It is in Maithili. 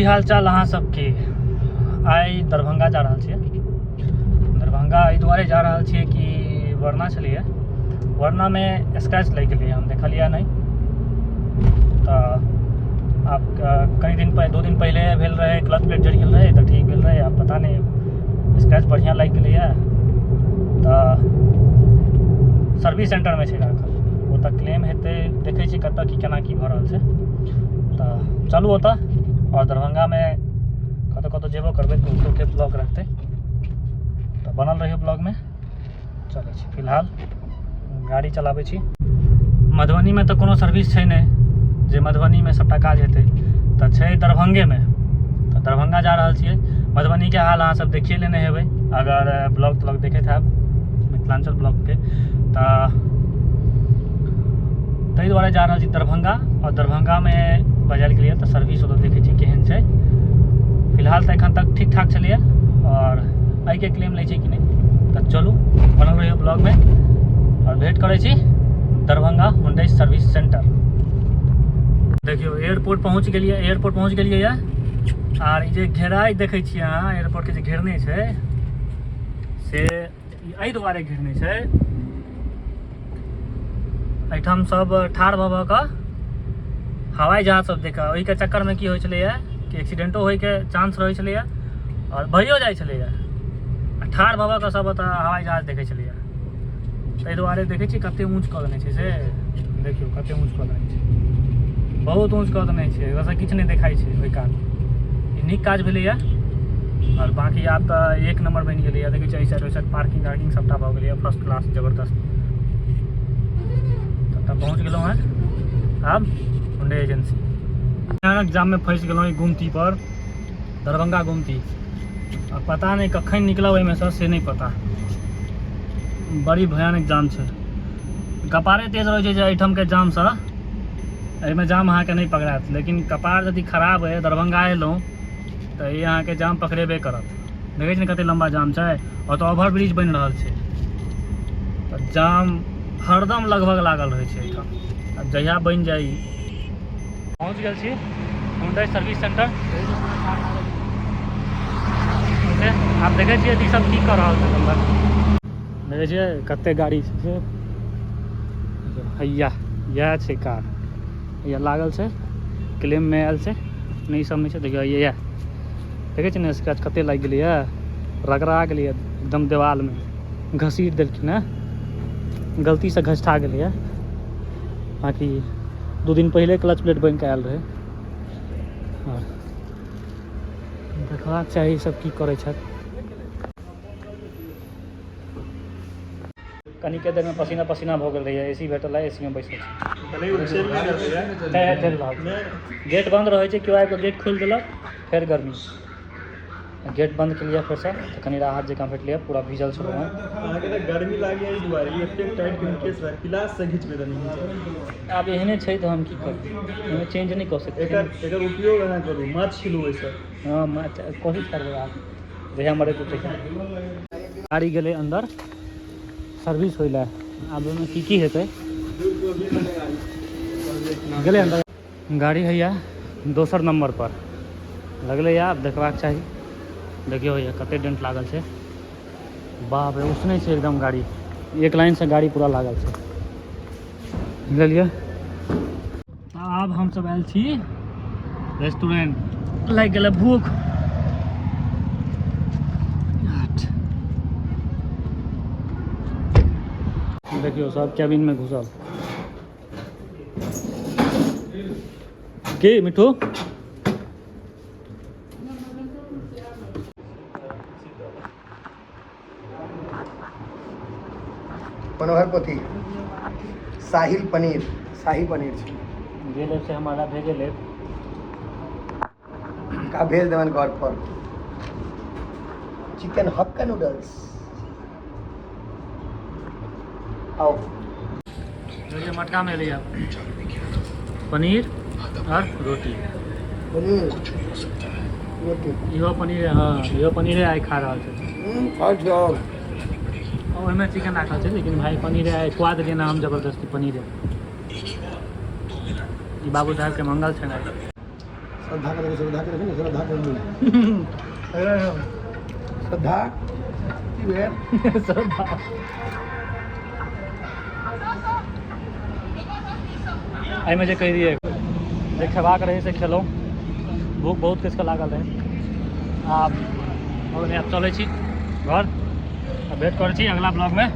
की हाल चाल अहाँ सबके। आइ दरभंगा जा रहल छियै। दरभंगा एहि दुआरे जा रहल छियै कि वरना छलियै, वरनामे स्क्रैच लागि गेलै, हम देखलियै नहि। तऽ आब कनि दिन पहिले, 2 दिन पहिले भेल रहै, क्लच प्लेट जरि गेल रहै तऽ ठीक भेल रहै। आब पता नहि स्क्रैच बढ़िआँ लागि गेलैए तऽ सर्विस सेंटरमे छै राखल, ओतऽ क्लेम हेतै। देखै छियै कतऽ की केना की भऽ रहल छै। तऽ चलू ओतऽ, आओर दरभंगामे कतऽ कतऽ जेबो करबै तऽ ओतोके ब्लॉग रहतै, तऽ बनल रहियौ ब्लॉगमे। चलै छी, फिलहाल गाड़ी चलाबै छी। मधुबनीमे तऽ कोनो सर्विस छै नहि जे मधुबनीमे सबटा काज हेतै, तऽ छै दरभंगेमे, तऽ दरभंगा जा रहल छियै। मधुबनीके हाल अहाँ सब देखिए लेने हेबै अगर ब्लॉग त्लॉग देखैत हैब मिथिलाञ्चल ब्लॉगके, तऽ ताहि दुआरे जा रहल छी दरभंगा। आओर दरभंगामे बजायल गेलियै तऽ सर्विस ओतऽ देखै छी केहन छै। फिलहाल तऽ एखन तक ठीक ठाक छलैए, आओर एहिके क्लेम लै छै कि नहि, तऽ चलू बनल रहियौ ब्लॉगमे आओर भेँट करै छी दरभंगा हुंडई सर्विस सेंटर। देखियौ एयरपोर्ट पहुँच गेलियै, एयरपोर्ट पहुँच गेलियै यऽ। आर ई जे घेराइ देखै छियै अहाँ, एयरपोर्टके जे घेरने छै से एहि दुआरे घेरने छै, एहिठाम सब ठाढ़ भऽ भऽ कऽ हवाई जहाज सब देख, ओहिके चक्करमे की होइ छलैए कि एक्सीडेंटो होइके चांस रहै छलैए आओर भइयो जाइ छलैए। आ ठाढ़ भऽ भऽ कऽ सब ओतऽ हवाई जहाज देखै छलैए, ताहि दुआरे देखै छियै कते ऊँच कऽ देने छै से। देखियौ कते ऊँच कऽ देने छै, बहुत ऊँच कऽ देने छै, ओतऽसँ किछु नहि देखाइ छै ओहि कात। ई नीक काज भेलैए। आओर बाँकी आब तऽ एक नम्बर बनि गेलैए। देखै छियै एहि साइड ओहि साइड पार्किंग तार्किंग सबटा भऽ गेलैए, फर्स्ट क्लास जबरदस्त। तऽ पहुँच गेलहुँ हेँ आब हुंडई एजेंसी। भयानक जाममे फँसि गेलहुँ ई गुमती पर, दरभंगा गुमती। आ पता नहि कखन निकलब एहिमेसँ से नहि पता, बड़ी भयानक जाम छै। कपारे तेज रहै छै जे एहिठामके जामसँ एहिमे जाम अहाँके नहि पकड़ायत, लेकिन कपार यदि खराब अइ दरभंगा एलहुँ तऽ ई अहाँके जाम पकड़ेबे करत। देखै छी ने कते लम्बा जाम छै, ओतऽ ओवर ब्रिज बनि रहल छै तऽ जाम हरदम लगभग लागल रहै छै एहिठाम। आब जहिया बनि जाइ। पहुँच गेल छी हुंडई सर्विस सेंटर। आब देखै छियै ई सब की कऽ रहल छै अंदर। देखै छियै कते गाड़ी छै से, हैया इएह छै कार, हैया लागल छै, क्लेममे आयल छै, नहि सब नहि छै। देखियौ इएह देखै छियै ने स्क्रैच कते लागि गेलैए, रगड़ा गेलैए एकदम देवालमे, घसीट देलखिन हँ, गलतीसँ घसटा गेलैए। बाँकी 2 दिन पहिले क्लच प्लेट बनि कऽ आयल रहै। आओर देखबाक चाही सब की करै छथि। कनिके देरमे पसीना पसीना भऽ गेल रहैए, ए सी भेटल है, ए सी मे बैसल छी। चलि रहल छै, गेट बन्द रहै छै, केओ आबि कऽ गेट खोलि देलक फेर गर्मी। गेट बन्द केलियै फेरसँ तऽ कनि राहत जकाँ भेटलैए, पूरा भीजल छलहुँ हँ। अहाँके तऽ गर्मी लागैए एहि दुआरे, ई एतेक टाइट केने केस रहै, पिलास से घिचबै तऽ नहि घिचै। आब एहने छै तऽ हम की करू, एहिमे चेंज नहि कऽ सकै एकर एकर उपयोग अहाँ करू, माछ छिलू ओहिसँ। हँ, माछ कोशिश करबै आब जहिया मरैके तहिया। गाड़ी गेलै अन्दर सर्विस होइ लए, आब ओहिमे की की हेतै। गेलै अन्दर गाड़ी, हैया दोसर नंबर पर लगलै। आब देखबाक चाही। देखियौ हैया कते डेंट लागल छै, बाप रे, उसने छै एकदम गाड़ी, एक लाइनसँ गाड़ी पूरा लागल छै। बुझलियै? आब हमसब आयल छी रेस्टोरेंट, लागि गेलै भूख। देखियौ सब कैबिनमे घुसल की मिठू। मनोहर पोथी साहिल पनीर, शाही पनीर छै। जे लेब से हमरा भेजे लेब। का भेज देबनि घर पर। चिकन हक्का नूडल्स आओ। देखिए मटका में लिया पनीर और रोटी। पनीर रोटी। इहो पनीर है, हाँ इहो पनीर है, आइ खा रहल छै। खाइ छी आओर। ओहिमे चिकन राखल छै, लेकिन भाई पनीर है, खुआ देलियै ना हम जबरदस्ती पनीर है। ई बाबू साहेब के मंगल छै। श्रद्धा के देखो, श्रद्धा के देखो ने, श्रद्धा के मुँह। श्रद्धा की भेल? श्रद्धा। एहिमे जे कहि दियै, जे खेबाक रहै से खेलहुँ। भूख बहुत किछुके लागल रहै। आब आब चलै छी घर आ भेँट करै छी अगिला ब्लॉगमे।